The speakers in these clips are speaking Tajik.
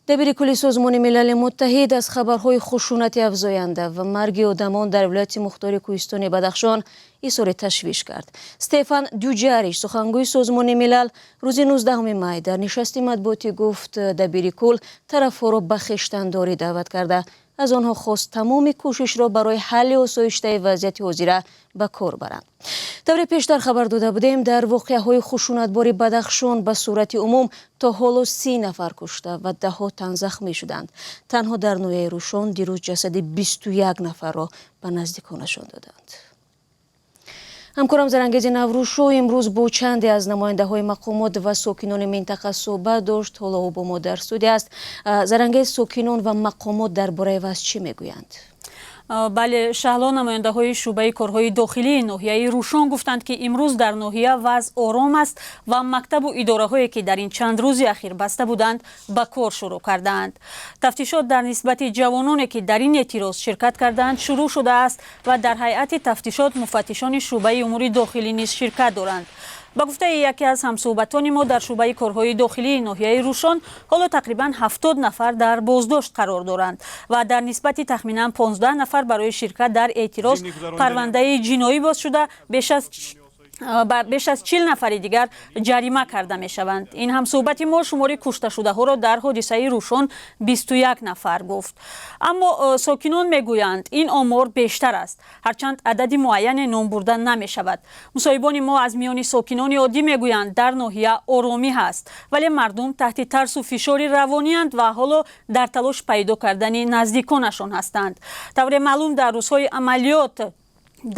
Дабири кулли Созмони Милали Муттаҳид аз хабарҳои хушунати афзоянда ва марги одамон дар вилояти мухтори кӯҳистони Бадахшон изҳори ташвиш кард. Стефан Дюҷариш, сухангӯи Созмони Милал, рӯзи 19 май дар нишасти матбуотӣ гуфт, дабири кул тарафҳоро ба хештандорӣ даъват карда, аз онҳо хост тамоми кӯшишро барои ҳалли осоиштаи вазъияти ҳозира ба кор баранд. Тавре пештар хабар дода будем, дар воқеаҳои хушунатбори Бадахшон ба сурати умум то ҳоло 30 нафар кушта ва даҳҳо тан захмӣ шуданд. Танҳо дар ноҳияи Рӯшон дирӯз ҷасади 21 нафарро ба наздиконашон доданд. Ҳамкорам Зарангези Наврӯзшо имрӯз бо чанде аз намояндаҳои мақомот ва сокинони минтақа суҳбат дошт. Ҳоло ӯ бо мо дар студия аст. Зарангез, сокинон ва мақомот дар бораи вазъ чӣ мегӯянд? Бале, Шаҳло, намояндаҳои шӯъбаи корҳои дохилии ноҳияи Рӯшон гуфтанд, ки имрӯз дар ноҳия вазъ ором аст ва мактабу идораҳое, ки дар ин чанд рӯзи ахир баста буданд, ба кор шурӯъ кардаанд. Тафтишот дар нисбати ҷавононе, ки дар ин эътироз ширкат кардаанд, шурӯъ шудааст ва дар ҳайати тафтишот муфаттишони шӯъбаи умури дохилӣ низ ширкат доранд. Ба гуфтаи яке аз ҳамсӯҳбатони мо дар шӯъбаи корҳои дохилии ноҳияи Рӯшон, ҳоло тақрибан 70 нафар дар боздошт қарор доранд ва дар нисбати тахминан 15 нафар барои ширкат дар эътироз парвандаи ҷиноӣ боз шуда, беш аз 40 нафари дигар ҷарима карда мешаванд. Ин ҳамсӯҳбати мо шумори кушташудаҳоро дар ҳодисаи Рӯшон 21 нафар гуфт, аммо сокинон мегӯянд, ин омор бештар аст, ҳарчанд адади муайяне ном бурда намешавад. Мусоҳибони мо аз миёни сокинони оддӣ мегӯянд, дар ноҳия оромӣ ҳаст, вале мардум таҳти тарсу фишори равонианд ва ҳоло дар талош пайдо кардани наздиконашон ҳастанд. Тавре маълум, дар рӯзҳои амалиёт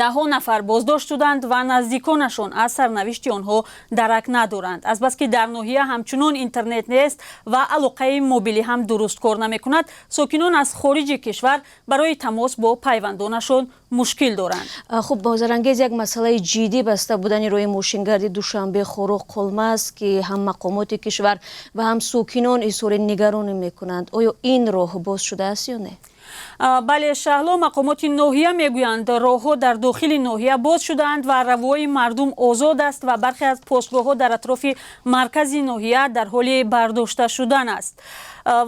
даҳҳо нафар боздошт шуданд ва наздиконашон аз сарнавишти онҳо дарак надоранд. Азбаски дар ноҳия ҳамчунон интернет нест ва алоқаи мобилӣ ҳам дуруст кор намекунад, сокинон аз хориҷи кишвар барои тамос бо пайвандонашон мушкил доранд. Хуб, Зарангез, як масъалаи ҷиддӣ баста будани роҳи мошингарди Душанбе, Хоруғ, Қулма аст, ки ҳам мақомоти кишвар ва ҳам сокинон изҳори нигаронӣ мекунанд. Оё ин роҳ боз шудааст ё не? Бале, Шаҳло, мақомоти ноҳия мегӯянд, роҳҳо дар дохили ноҳия боз шудаанд ва равои мардум озод аст ва бархе аз постгоҳҳо дар атрофи маркази ноҳия дар ҳоли бардошта шудан аст.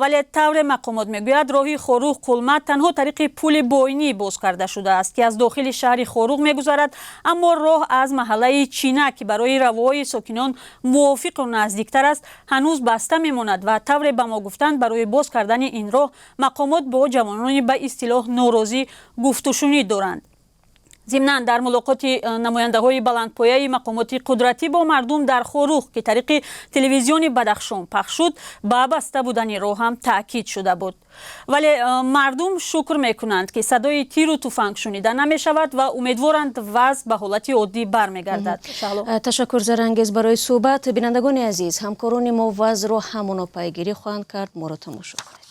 Вале тавре мақомот мегӯяд, роҳи Хоруғ Қулма танҳо тариқи пули Бойнӣ боз карда шудааст, ки аз дохили шаҳри Хоруғ мегузарад, аммо роҳ аз маҳаллаи Чина, ки барои равои сокинон мувофиқу наздиктар аст, ҳанӯз баста мемонад. Ва тавре ба мо гуфтанд, барои боз кардани ин роҳ мақомот бо ҷавонони ба истилоҳ норозӣ гуфтушунид доранд. Зимнан, дар мулоқоти намояндаҳои баландпояи мақомоти қудратӣ бо мардум дар Хоруғ, ки тариқи телевизиони Бадахшон пахш шуд, ба баста будани роҳ ҳам таъкид шуда буд. Вале мардум шукр мекунанд, ки садои тиру туфанг шунида намешавад ва умедворанд, вазъ ба ҳолати оддӣ бармегардад. Ташаккур, Зарангез, барои суҳбат. Бинандагони азиз, ҳамкорони мо вазъро ҳамоно пайгирӣ хоҳанд кард. Моро тамошо кунед.